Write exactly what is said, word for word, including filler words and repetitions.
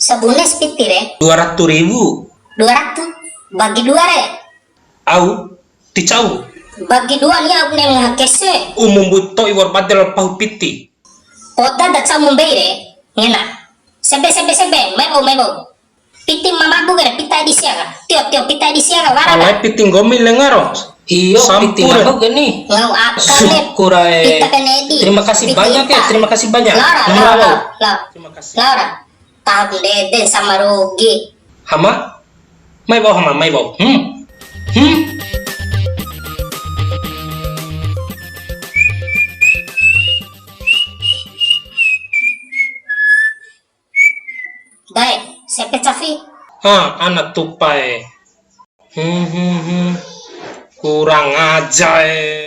Sabune si piti re? Dua ratu riwu. Dua ratu? Bagi dua re. Au, ti cau. Bagi dua ni au ne ngaha kese. Umu mbuto iwar badel pahu piti. Poda da cau mbei re, ngena. Sebe, sebe, sebe, mebo, mebo. Piti ma mabu ke re, pita edi sia ka. Tio, tio, pita edi sia ka, wara ka. Alai piti nggomi lenga ro. Iyo, piti mabu ke ni. Ngau aka ne. Syukur ae. Pita kene edi. Terima kasih banyak ya, terima kasih banyak. Laura, Laura, Laura. Terima kasih. Laura. Taho ndede sama rugi. Hama? Mai bau, Hama, mai bau. Hmm. Hmm. Dae, sepe cafi. Ha, ana tupa e. Hmm, hmm, hmm. Kurang aja e.